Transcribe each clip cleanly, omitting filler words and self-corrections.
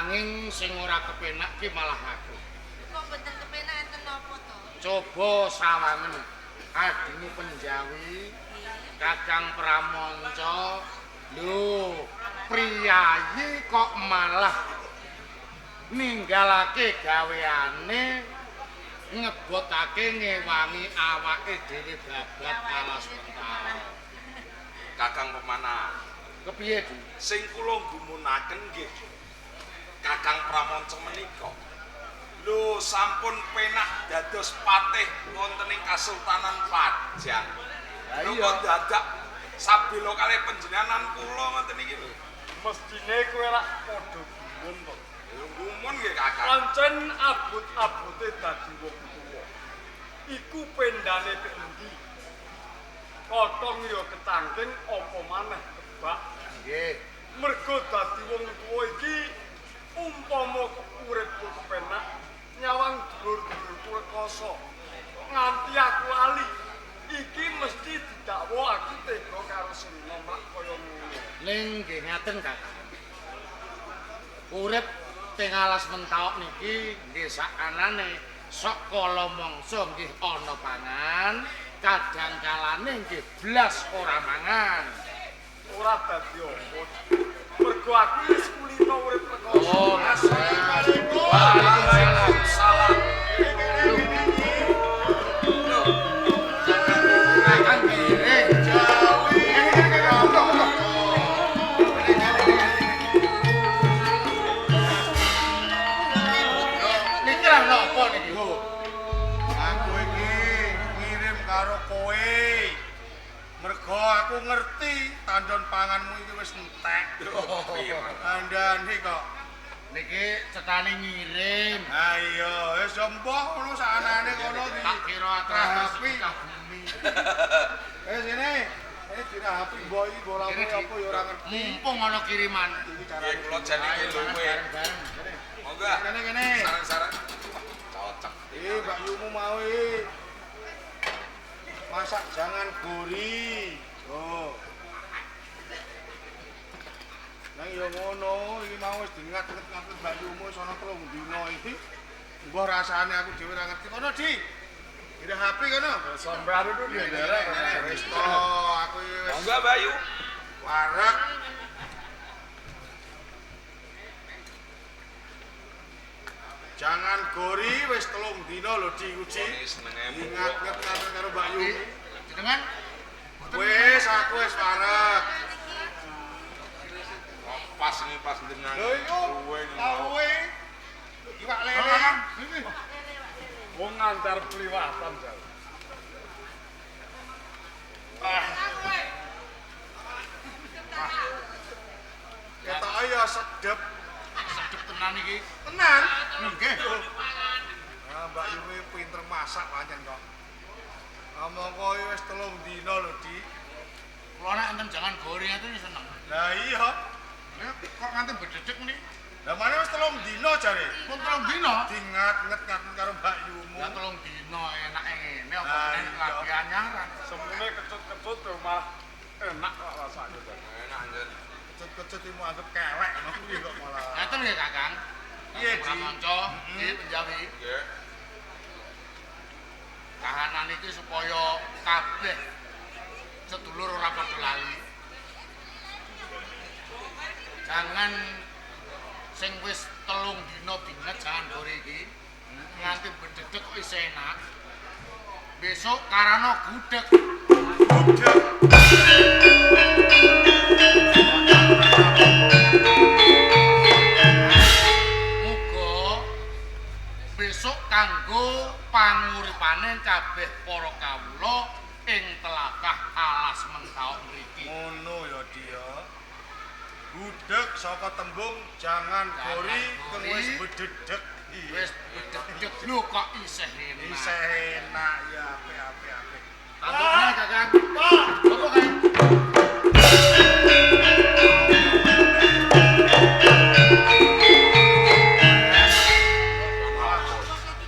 Nanging sing ora kepenak ki malah aku. Kok mboten kepenak enten napa to? Coba sawangen adimu Penjawi, Kakang Pramanca. Lho, priyayi kok malah ninggalake gaweane ngebotake ngewangi awake dhewe babat alas mentah. Kakang Pemanah. Kepiye, Du? Sing kula gumunaken nggih Kakang Pramanca menika. Lho, sampun penak dados patih wonten ing Kasultanan Pajang. Lah Lho iya. kok dadak sabela kalih panjenengan kula ngoten iki lho. Mestine kowe rak padha gumun to. Lho gumun nggih Kakang. Pancen abot-abote dadi wong tuwa. Iku pendane kendi. Kotong ya ketangking apa maneh kebak. Nggih. Mergo dadi wong tuwa iki umpama uripku kepenak nyawang dulur-dulurku rekoso. Kok nganti aku lali. Iki mesti didakwa aku tega karo sing nom lak kaya ngono. Ning nggih ngaten Kakang. Urip teng alas mentaok niki nggih sakanane sok kala mangsa nggih ana pangan, kadang kalane nggih blas ora mangan. Ora dadi apa. Mergo aku wis kulino urip rekoso. Oh, Assalamualaikum. Waalaikumsalam. Lho, Kakang ngiring. Jawi. Niki lha napa niki? Aku iki ngirim karo kowe. Mergo aku ngerti tandon panganmu iki wis entek. Kandhane kok. Niki cetane ngirim. Ha iya, wis mbah ngono sakanane kono di. Tak kira atas Rapi. bumi. Eh sini. Eh dirahapi mbah iki bola Kene, Di. apa ya ora ngerti. Mumpung ana kiriman. Iki nggih carane. kula jane Ayo luwe. bareng-bareng. Monggo. Kene kene. Sareng-sareng. Cocok. Eh Mbak Yumu mau iki. Masak jangan gori. Oh. Nang ya ngono, iki mau wis dingat-ngat Mbak Yumu wis ana 3 dina iki. Mbah rasane aku dhewe ora ngerti. Kono, Di. Dirahapi kono. Sampeyan iku nderek. Wis to, aku iki wis Monggo Bayu. wareg. Jangan gori wis 3 dina lho diuji. Ini senenge Ingat-ngat karo Mbak Yumi. Jenengan Wis aku wis wareg. Pas ini pas jenengan. Lho iku Luwe ini. tawe. Iwak lele. Wong ngantar pliwatan jare. Ketoke ya sedep. Sedep tenan iki. Tenan. Nggih. Nah, Mbak Yumi pinter masak pancen kok. Ngomong kowe wis 3 dina lho, Di. Kula nek enten jangan goreng itu seneng. Lah iya. Kok nganti bededek ngene? Lah mana wis 3 dina jare. Pun 3 dina. Dingat-nget karo Mbak Yumu. Ya 3 dina enake ngene apa Lah, meneh iya. lagi anyaran. Semune kecut-kecut yo malah enak kok rasane. Enak anjen. Kecut-kecut iki mau anggap kelek ngono kuwi kok malah. Ngaten nggih Kakang. Piye, Di? Pramanca, nggih Penjawi. Nggih. Kahanan iki supaya kabeh sedulur ora padha lali. Jangan sing wis 3 dina dinget jangan gore iki. Nganti bededek kok isih enak. Besok karana gudeg. Gudeg. Muga besok kanggo panguripane kabeh para kawula ing telatah alas mentaok mriki. Ngono ya, Di ya. Gudeg saka tembung jangan gori keng wis bededek. Wis bededek lho kok isih enak. Isih enak ya, apik apik apik. Tantukne Kakang. Pak, Apa kae?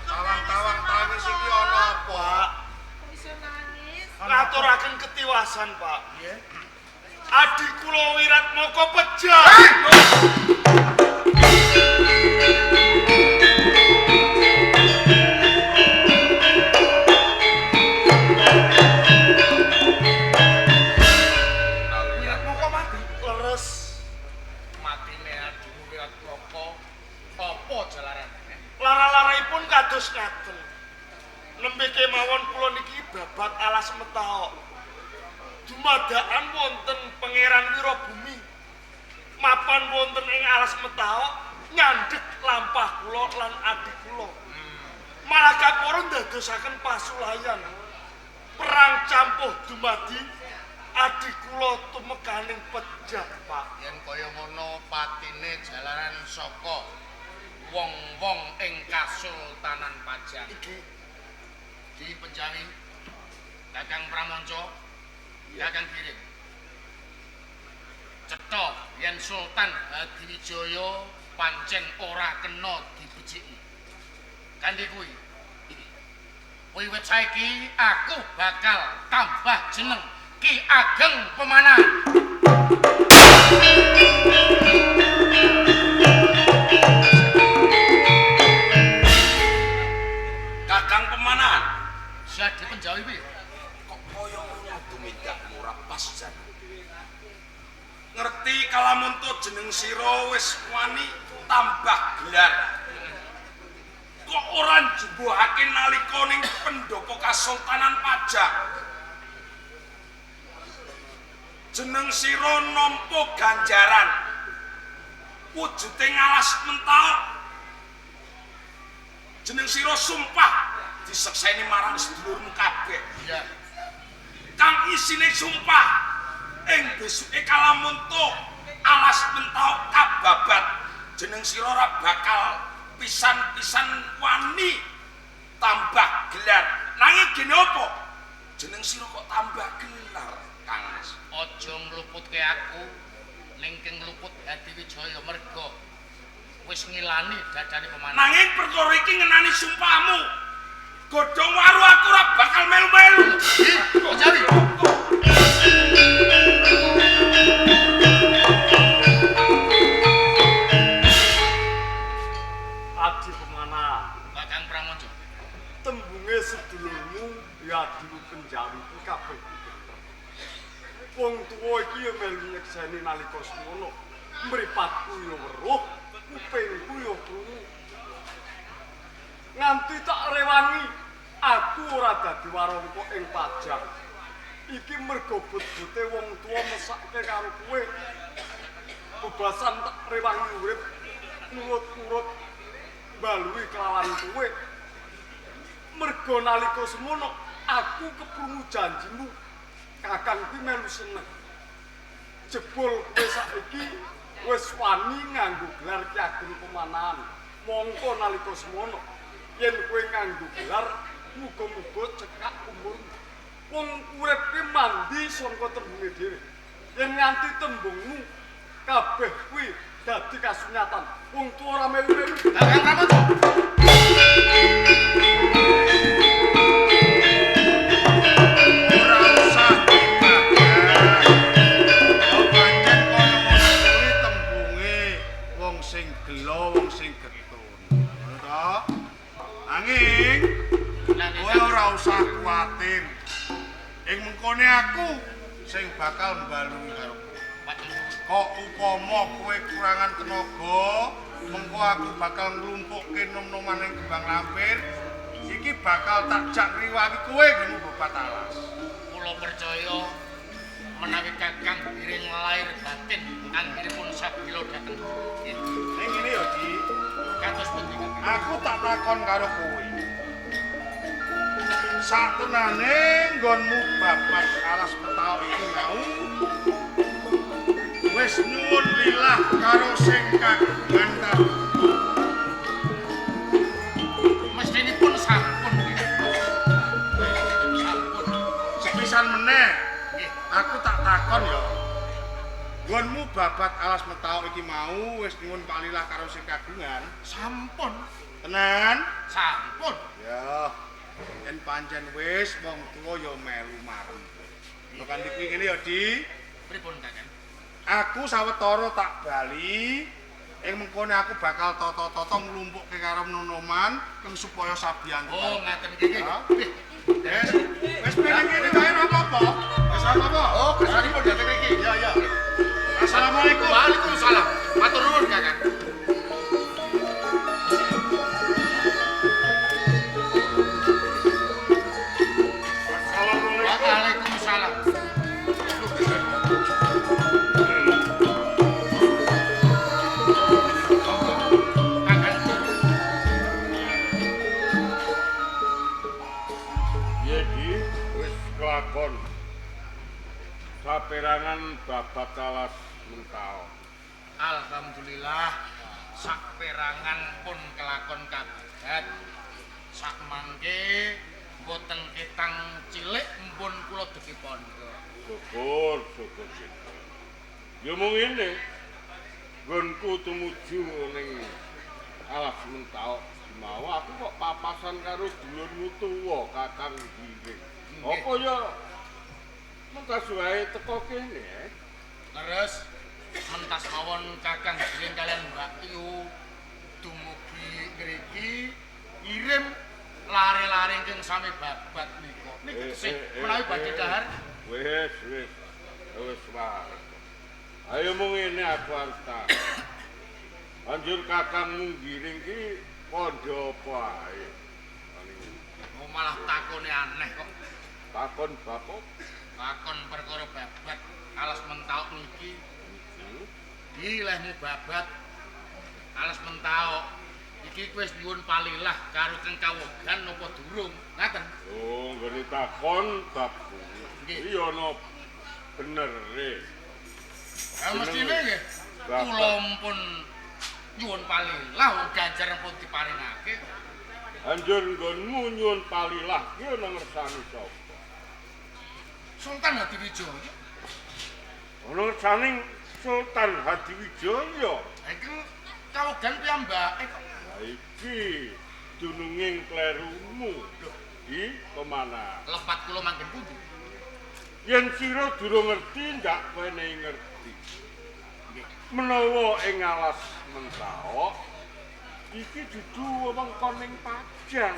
Tawang-tawang tangis iki ana apa? Kok iso nangis? ngaturaken ketiwasan, Pak. Nggih. Adi kula Wiratmoko pejah. Hei! alas Metaok. Dumadakan wonten Pangeran Wirabumi mapan wonten ing alas Metaok nyandhek lampah kula lan adik kula. Malah kapara ndadosaken pasulayan. Perang campuh dumadi adik kula tumekaning pejah, Pak. Yen kaya ngono patine jalaran saka wong-wong ing Kasultanan Pajang. Iki di Penjawi Kakang Pramanca, Kakang Giring. Cetha yen Sultan Hadiwijaya pancen ora kena dibeciki. Kanthi kuwi, wiwit saiki aku bakal tambah jeneng Ki Ageng Pemanahan. Kakang Pemanahan, Siap di Penjawi piye? Kok kaya ngono tumindakmu ora pas jan. Ngerti kalamun to jeneng sira wis wani tambah gelar. Kok ora njumbuhake nalika ning pendopo Kasultanan Pajang? Jeneng sira nampa ganjaran. Wujude ngalas Mentaok. Jeneng sira sumpah disekseni marang sedulurmu kabeh. Iya. Kang isine sumpah ing besuke kalamunto alas Mentaok kababat. Jeneng sira ora bakal pisan-pisan wani tambah gelar. Nanging gene apa? Jeneng sira kok tambah gelar, Kang Mas? Aja ngluputke aku ning keng ngluput Hadiwijaya merga wis ngilani dadane Pemanahan. Nanging perkara iki ngenani sumpahmu. Godhong waru aku ora bakal melu-melu. Penjawi. Adi Pemanahan. Kakang Pramanca. Tembunge sedulurmu ya adimu Penjawi iki kabeh. Wong tuwa iki ya melu nyekseni nalika semono. Mripatku ya weruh, kupingku ya krungu. Nganti tak rewangi, aku ora dadi warangka ing Pajang. Iki mergo but-bute wong tuwa mesake karo kowe. Bebasan tak rewangi urip nurut-nurut mbalui kelawan kowe. Mergo nalika semono aku keprungu janjimu. Kakang kuwi melu seneng. Jebul kowe saiki wis wani nganggo gelar Ki Ageng Pemanahan. Mongko nalika semono yen kowe nganggo gelar muga-muga cekak umurmu. Wong urip kuwi mandi saka tembunge dhewe. Yen nganti tembungmu kabeh kuwi dadi kasunyatan. Wong tuwa ora melu-melu. Kakang Pramanca. Ora usah digagah. Ya pancen kaya ngono kuwi tembunge wong sing gela, wong sing getun. Ngono to? Nanging kowe ora usah kuwatir. Ing mengkone aku sing bakal mbalui karo kowe. Kok upama kowe kurangan tenaga, mengko aku bakal nglumpukke nom-noman ing Kembang Lampir. Iki bakal tak jak ngriwangi kowe nggonmu babat alas. Kula percaya menawi Kakang Giring lair batin anggenipun sabila dhateng. Ning ngene ya, Di. Kados pundi Kakang? Aku tak takon karo kowe. Satenane nggonmu babat alas Metaok iki mau wis nyuwun lilah karo sing kagungan ta. Mestinipun sampun nggih. Sampun. Sepisan meneh Nggih. aku tak takon ya. Nggonmu babat alas Metaok iki mau wis nyuwun palilah karo sing kagungan. Sampun. Tenan? Sampun. Ya. Yen pancen wis wong tuwa ya melu marem. Lho kanthi kuwi ngene ya, Di. Pripun Kakang? Aku sawetara tak bali ing mengkone aku bakal tata-tata nglumpukke karo nonoman keng supaya sabiyantu. Oh, ngaten iki nggih. Wis, wis pengen ngene wae ora apa-apa. Wis ora apa-apa. Oh, kersanipun dhateng mriki. Iya, iya. Assalamualaikum. Waalaikumsalam. Matur nuwun, Kakang. Assalamualaikum. Waalaikumsalam. Kelakon saperangan babat alas Mentaok. Alhamdulillah saperangan pun kelakon kababat. Sak mangke boten ketang cilik mpun kula degi pondok. Syukur, syukur syukur. Ya mung ngene. Nggonku tumuju ning alas Mentaok mau aku kok papasan karo dulurmu tuwa Kakang Giring. Apa ya mentas wae teko kene? Leres mentas mawon Kakang Giring kalian Mbak Yu dumugi ngriki ngirim lare-lare ingkang sami babat nika. Niku tesih menawi badhe dahar. Wis, wis. Wis wae. Ayo mung ngene aku arep tak. Banjur Kakangmu Giring ki kandha apa ae? Oh, malah takone aneh kok. Takon bab apa? Takon perkara babat alas Mentaok niki. Dilehmu babat alas Mentaok iki wis nyuwun palilah karo Kang Kawogan napa durung? Ngaten. Oh, nggone takon bab kuwi. Iya ana benere. Ha mestine nggih. Kula pun nyuwun palilah wong ganjaran pun diparingake. Banjur nggonmu nyuwun palilah ki ana ngersani sapa? Sultan Hadiwijaya. Ana ngersane Sultan Hadiwijaya. Ha iki kawogan piyambake kok. Ha iki dununging klerumu. Lho, di kemana? Lepat kula manggen pundi? Yen sira durung ngerti ndak wenehi ngerti. Menawa ing alas Mentaok iki dudu wewengkon ing Pajang.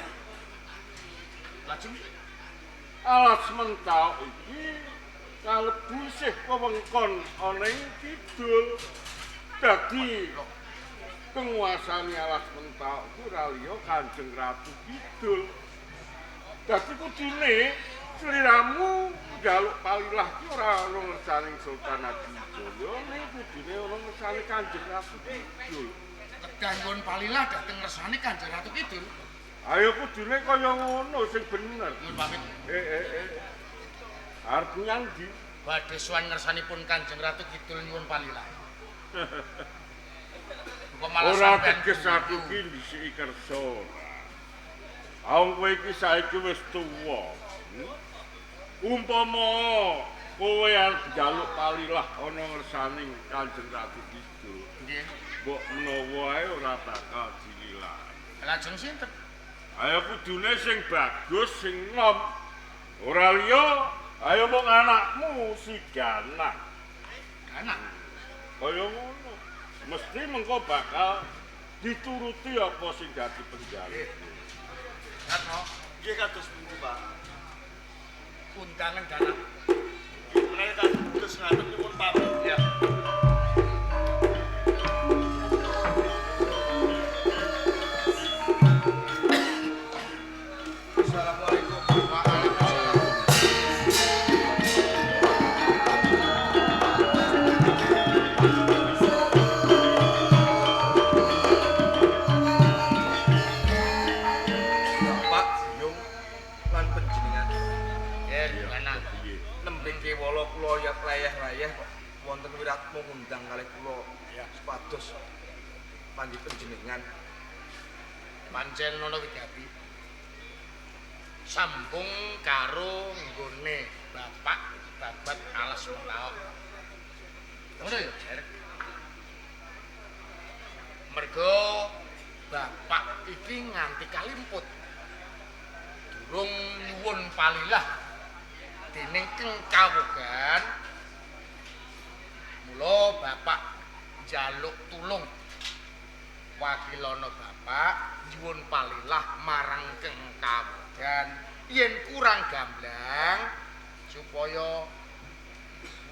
Lajeng alas Mentaok iki kalebu isih wewengkon ana ing kidul. Dadi penguasane alas Mentaok ku ora liya Kanjeng Ratu Kidul. Dadi kudune sliramu njaluk palilah ki ora ana ngersane Sultan Hadiwijaya, ning kudune ana ngersane Kanjeng Ratu Kidul. Kedah nyuwun palilah dhateng ngersane Kanjeng Ratu Kidul. Ayo kudune kaya ngono sing bener. Nyuwun pamit. Arep nyang ndi? Badhe sowan ngersanipun Kanjeng Ratu Kidul nyuwun palilah. Kok malah ora teges aku ki ndhisiki kersa ora. Wong kowe iki saiki wis tuwa. Umpama kowe arep njaluk palilah ana ngersane Kanjeng Ratu Kidul. Nggih. Mbok menawa ae ora bakal dililahi. Lajeng sinten? Ayo kudune sing bagus, sing nom. Ora liya, ayo mung anakmu si Ganang. Ganang. Kaya ngono. Mesti mengko bakal dituruti apa sing dadi penjaluk. Katno, nggih kados pundi, Pak? Undangan Ganang. Nggih, menawi kados ngaten nyuwun pamit. Ya. Assalamualaikum. Waalaikumsalam. Bapak Yung lan panjenengan. Ganang. Nembe kewala kula ya leyeh-leyeh kok wonten wiratmo ngundang kalih kula supados panggih panjenengan. Pancen ana wigati. Sambung karo nggone Bapak babat alas Mentaok. Ngono ya, Jer. Mergo bapak iki nganti kalimput. Durung nyuwun palilah dening Keng Kawogan. Mula bapak njaluk tulung wakilana bapak nyuwun palilah marang Keng Kawogan yen kurang gamblang supaya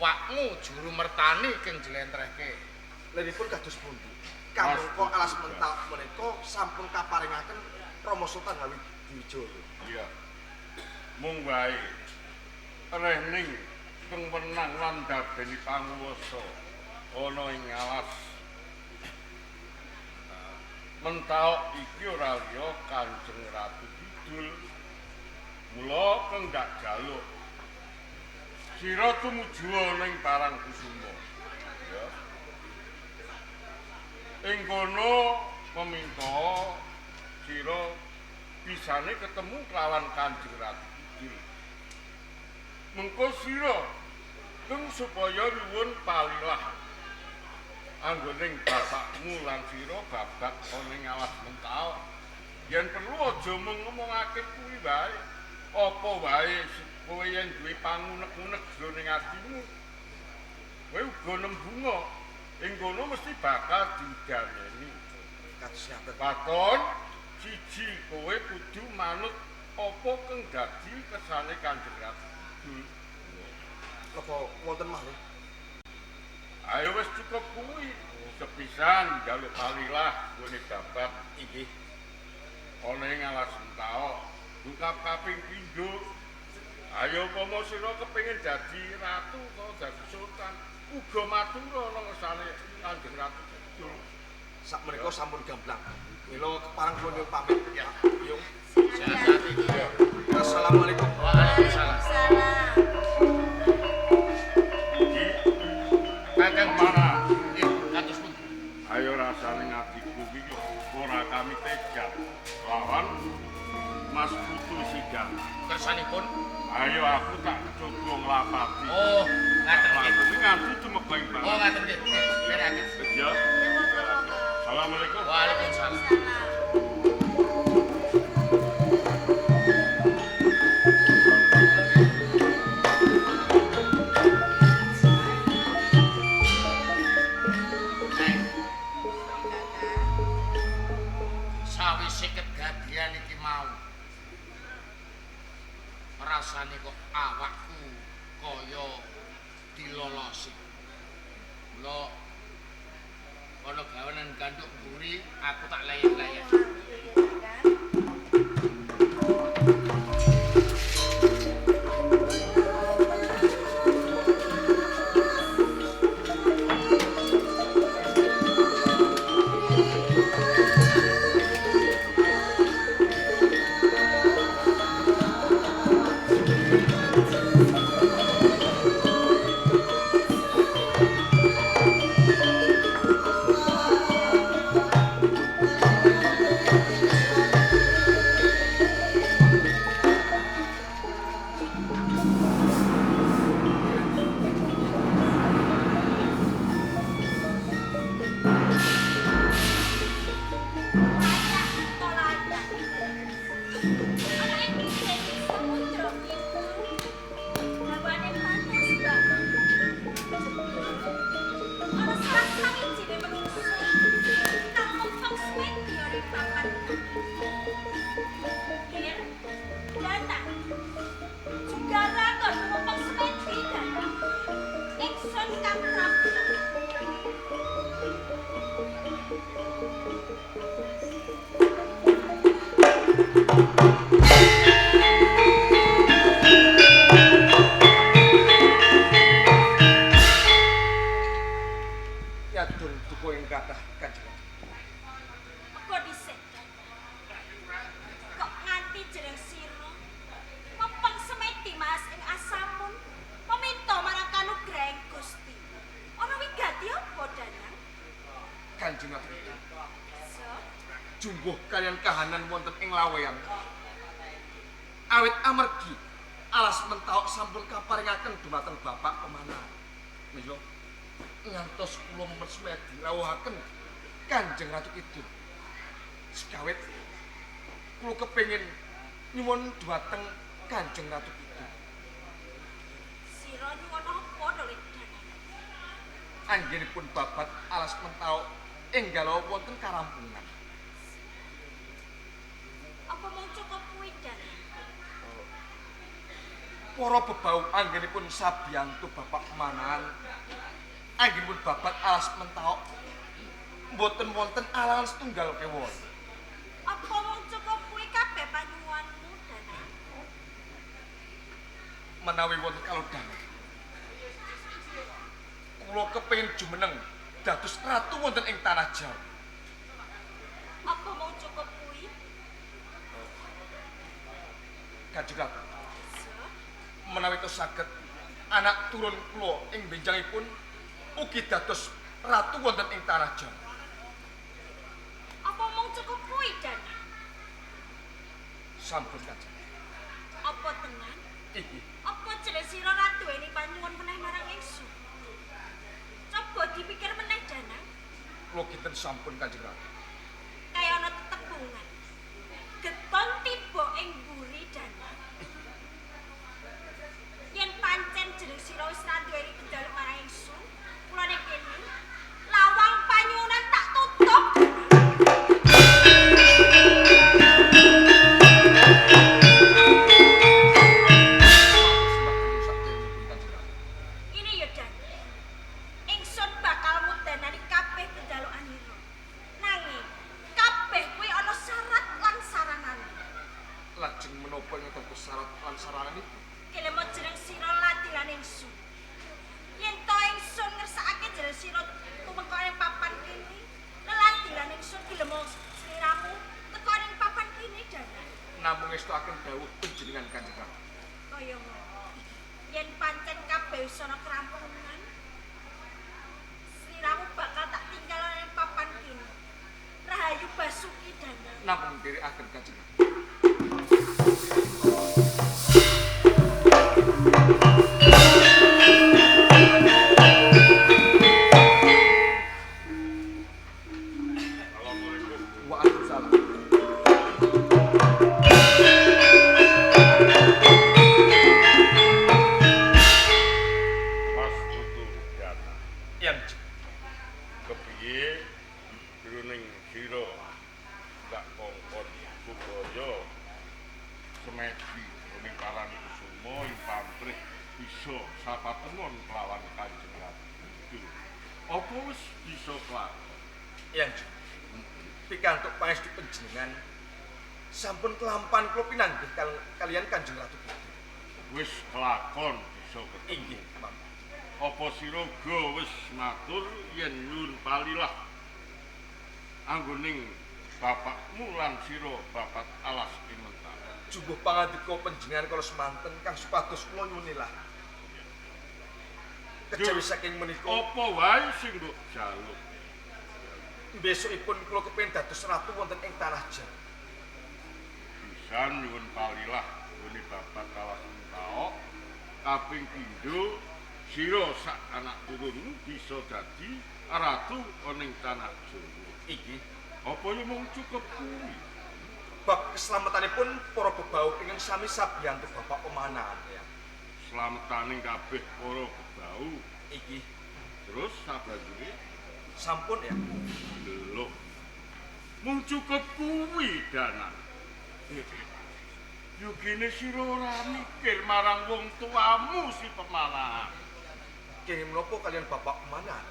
wakmu juru mertani keng jlentrehke. Liripun kados pundi? Kamangka alas Mentaok menika sampun kaparingaken Rama Sultan Hadiwijaya. Iya. Mung wae. Rening kang wenang lan dadeni panguwasa ana ing alas Mentaok iki ora liya Kanjeng Ratu Kidul. Mula kang ndak jaluk sira tumuju ning Parangkusuma. Ya. Ing kono meminta sira bisane ketemu kelawan Kanjeng Ratu Kidul. Mengko sira kang supaya nyuwun palilah anggoning bapakmu lan sira babat ana ing alas Mentaok. Yen perlu aja mung ngomongake kuwi wae. Apa wae kowe yen duwe pangunek-unek jroning atimu, kowe uga nembunga ing kono mesti bakal diudaneni. Waton siji kowe kudu manut apa kang dadi kersane Kanjeng Ratu Kidul. Napa wonten malih? Ayo wis cukup kuwi. Sepisan njaluk palilah nggone babat Inggih. Ana ing alas Mentaok. Bukap kaping pindho. Ayo upama sira kepengin dadi ratu utawa dadi sultan, uga matur ana ngersane Kanjeng Ratu Kidul. Sakmenika sampun gamblang. Mila kepareng kula nyuwun pamit ya. Yung. Sehat-sehat. Assalamualaikum. Waalaikumsalam. Waalaikumsalam. Kakang Mana? Nggih, kados pundi? Ayo rasane ngatiku iki ora kami tega lawan Mas Putu Sidang. Kersanipun? Ayo aku tak coba nglapati. Oh, ngaten nggih. Nglapati nganti tumeka ing Oh, ngaten nggih. Bereaken. Ya. Assalamualaikum. Waalaikumsalam. Sawise kedadian iki mau, rasane kok awakku kaya dilolosi. Mula ana gawenan ganduk mburi, aku tak leyeh-leyeh. Nyadun duka ing kathah Kanjeng. Kok dhisik? Kok nganti jeneng sira mempeng semedi Mas ing asamun meminta marang kanugrahing Gusti. Ana wigati apa Danang? Kanjeng Ratu Kidul. Jungguh kalian kahanan wonten ing laweyan. Awit amargi alas Mentaok sampun kaparingaken dumateng Bapak Pemanahan. Mila ngantos kula memesmedi rawuhaken Kanjeng Ratu Kidul. Sekawit kula kepengin nyuwun dumateng Kanjeng Ratu Kidul. Sira nyuwun apa to, Danang? Anggenipun babat alas Mentaok enggal wonten karampungan. Apa mung cukup kuwi, Danang? Para bebau anggenipun sabiyantu Bapak Pemanahan, anggenipun babat alas Mentaok mboten wonten alangan setunggal kewon. Apa mung cukup kuwi kabeh panyuwunmu, Danang? Menawi wonten kalodhangan, kula kepengin jumeneng dados ratu wonten ing tanah Jawa. Apa mau cukup kuwi? Kanjeng Ratu, menawi to saged anak turun kula ing benjangipun ugi dados ratu wonten ing tanah Jawa. Apa mung cukup kuwi, Danang? Sampun Kanjeng. Apa tenan? Inggih. Apa jeneng sira ra duweni panyuwun meneh marang ingsun? Coba dipikir meneh, Danang. Kula kinten sampun Kanjeng Ratu. Kaya ana tetembungan. Geton tiba ing mburi, Danang. Yen pancen jeneng sira wis ra duweni penjaluk marang ingsun, kula ning kene lawang panyuwunan tak tutup. Ini ya, Dan. Ingsun bakal mudanani kabeh penjalukanira. Nanging kabeh kuwi ana syarat lan saranane. Lajeng menapa ing dados syarat lan sarananipun? Kelemo jeneng sira ladilan ingsun. Yen to ingsun ngersakake jeneng sira tumeka ing papan kene, leladilan ingsun gelemo sliramu teka ning papan kene, Danang. Namung ngestuaken dawuh panjenengan Kanjeng Ratu. Kaya ngono. Yen pancen kabeh wis ana kerampungan, sliramu bakal tak tinggal ning papan kene. Rahayu Basuki, Danang. Namung nderekaken Kanjeng Ratu. Assalamualaikum. Waalaikumsalam. Mas Putu Danang. Yang Kepiye jroning sira tak kongkon supaya semedi ning Parangkusumo ing pamrih bisa sapatemon kelawan Kanjeng Ratu Kidul. Apa wis bisa kelakon? Yang pikantuk pangestu panjenengan sampun kelampan kula pinanggih kalian Kanjeng Ratu Kidul. Wis kelakon bisa ketemu. Inggih, Mam. Apa sira uga wis matur yen nyuwun palilah anggoning bapakmu lan sira babat alas ing mentah. Jumbuh pangandika panjenengan kala semanten kang supados kula nyunilah. Kejawi saking menika Apa wae sing mbok jaluk? besokipun kula kepengin dados ratu wonten ing tanah Jawa. Bisa nyuwun palilah nggone babat alas mentaok kaping pindho sira sak anak turunmu bisa dadi ratu ana ing tanah Jawa. Inggih. Apa ya mung cukup kuwi? Bab keselamatanipun para bebauh ingkang sami sabiyantu Bapak Pemanahan ya. Slametaning kabeh para bebauh. Inggih, Terus sabanjure sampun ya. lho. Mung cukup kuwi Danang. Yugine sira ora mikir marang wong tuamu si Pemanahan. Kenging menapa kalian Bapak Pemanahan?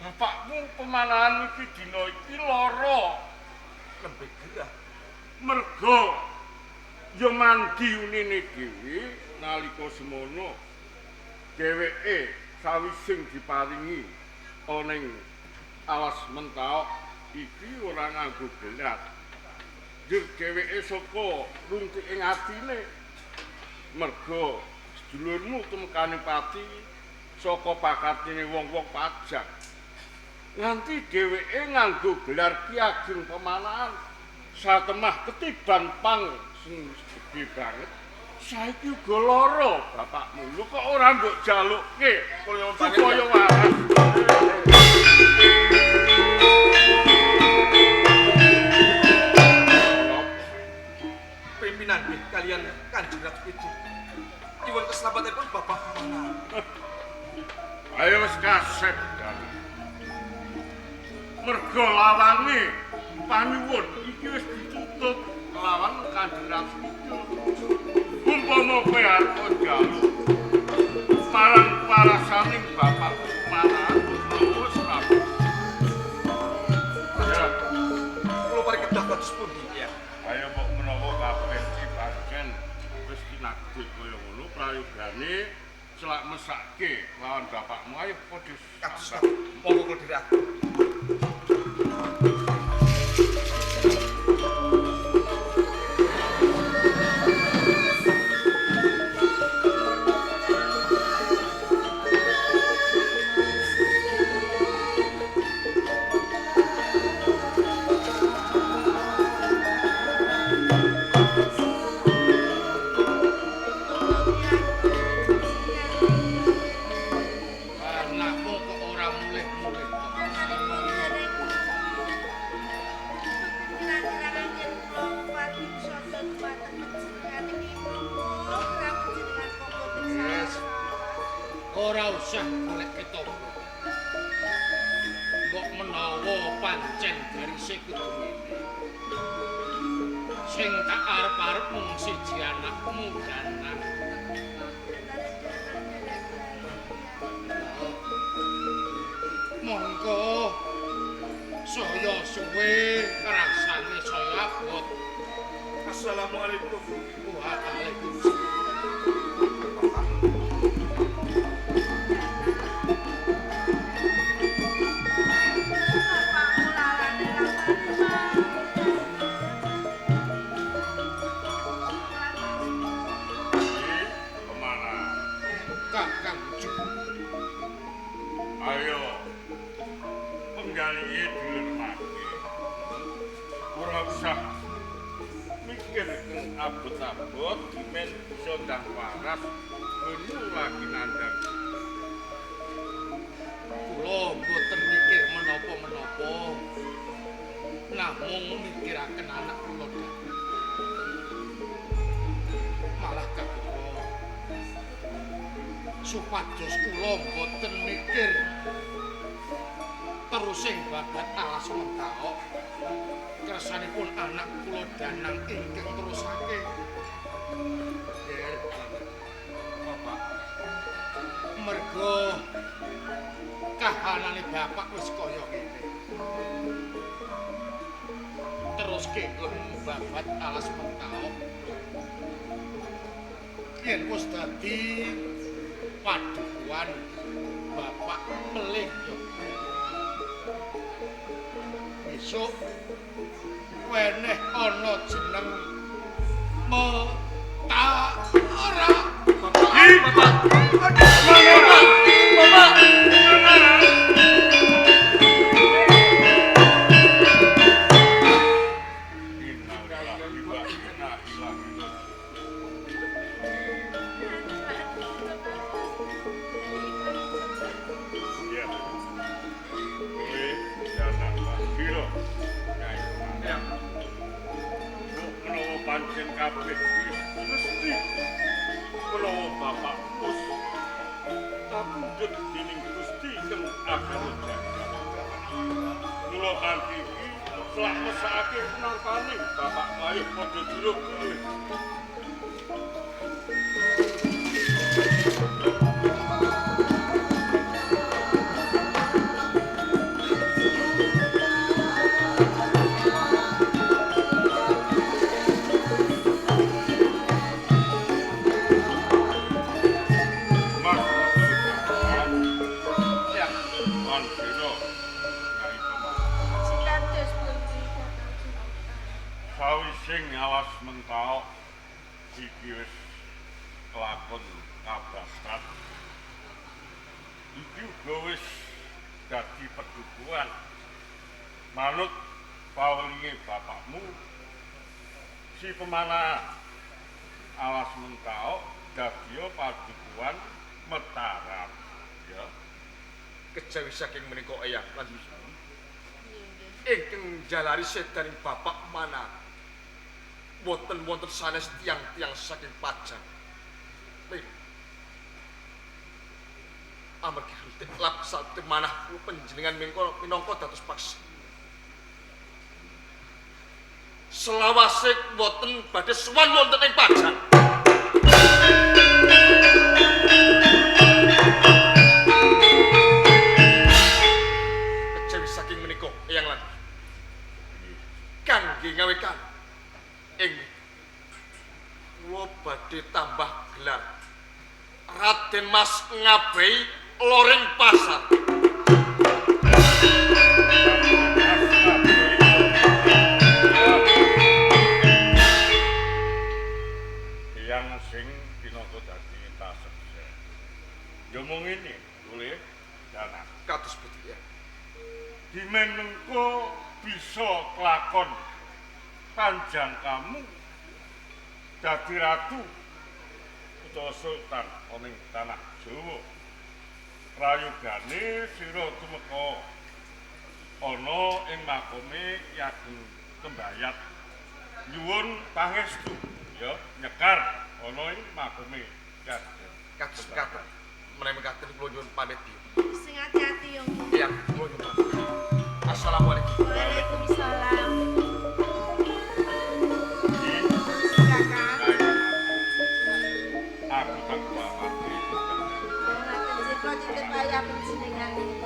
Bapakmu Pemanahan iki dina iki lara Nembe gerah. merga ya mandi unine dhewe nalika semono dheweke sawising diparingi ana ing alas mentaok iki ora nganggo gelat. Njur dheweke saka rungtik ing atine merga sedulurmu tumekane pati saka pakartine wong-wong pajak. Nganti dheweke nganggo gelar Ki Ageng Pemanahan satemah ketiban pang sing gedhe banget. Saiki uga lara bapakmu. Lho kok ora mbok jalukke supaya waras. Pimpinan nggih kalian Kanjeng Ratu Kidul. Nyuwun keselamatanipun Bapak Pemanahan. Ayo wis kasep Danang. Merga lawange panyuwun iki wis ditutup lawan Kanjeng Ratu Kidul. Umpama kowe arep njaluk marang warasaning bapakmu Pemanahan wis ora. Ya, Kula paring kedah kados pundi ya. ayo mbok menawa kabeh iki pancen wis tinakdir kaya ngono Selak mesake lawan bapakmu ayo padha. Kados monggo kula dherekaken. Anakmu kok ora mulih-mulih. Yes. Ora usah golek ketapa. Mbok menawa pancen garise kudu ngene. Sing tak arep-arep mung siji anakmu Danang. Monggo saya suwe rasane saya abot. Assalamualaikum. Waalaikumsalam. Kemana? Kakang Ju. Ayo. Penggalike dilermake. Ora usah mikir keng abot-abot men bisa ndang waras ngono lagi nandang. Kula mboten mikir menapa-menapa. Namung mikiraken anak kula Danang. Malah kula supados kula mboten mikir terus sing babat alas mentaok. Kersanipun anak kula Danang ingkang terusake. Yer, Bapak, mergo kahanane bapak wis kaya ngene. Terus kenggon babat alas mentaok. Yen wis dadi padukuan bapak melih yo. Besok weneh ana jeneng Metara. Bapak, Bapak, Bapak. Innalillahi wa inna ilaihi raji'un. Ya. Kowe Danang Sira. Nyai. Ya. Mbok menawa pancen kabeh wis mesti menawa bapak wis kapundhut dening Gusti kang agama jagat. Mula kanthi iki selak mesakake penarpane bapak ayo padha diruk kowe. Mas Ya. Lan sira Nyai Pemana. Sawise ngawas mentaok iki wis kelakon kababat. Iki uga wis dadi pedukuhan. Manut pawelinge bapakmu si Pemana alas mentaok dadiya padukuhan Mataram. Ya. Kejawi saking menika eyang lan ingkang jalari sedaning bapak mana boten wonten sanes tiang-tiang saking Pajang. Amargi hritik lap sate manah panjenengan minangka dados paksi. Selawase boten badhe sowan wonten ing Pajang. Kejawi saking menika eyang lan kangge ngawekan ing kula badhe tambah gelar Ratu Raden Mas Ngabei loring pasar. Yang sing pinaka dadi taseksen. Ya mung ngene, boleh danak. Kados pundi ya? Dimen mengko bisa kelakon panjang kamu dadi ratu utawa sultan ana ing tanah Jawa. Prayogane sira tumeka ana ing makome Ki Ageng Tembayat. Nyuwun pangestu ya nyekar ana ing makome Ki Ageng. Kados mekaten. Menawi mekaten kula nyuwun pamit biyu. Sing ati-ati yo. Iya, kula nyuwun pamit. Assalamualaikum. Waalaikumsalam. Kakak. Aku tak kuat. Ngaten sih kula titip ayah panjenengan.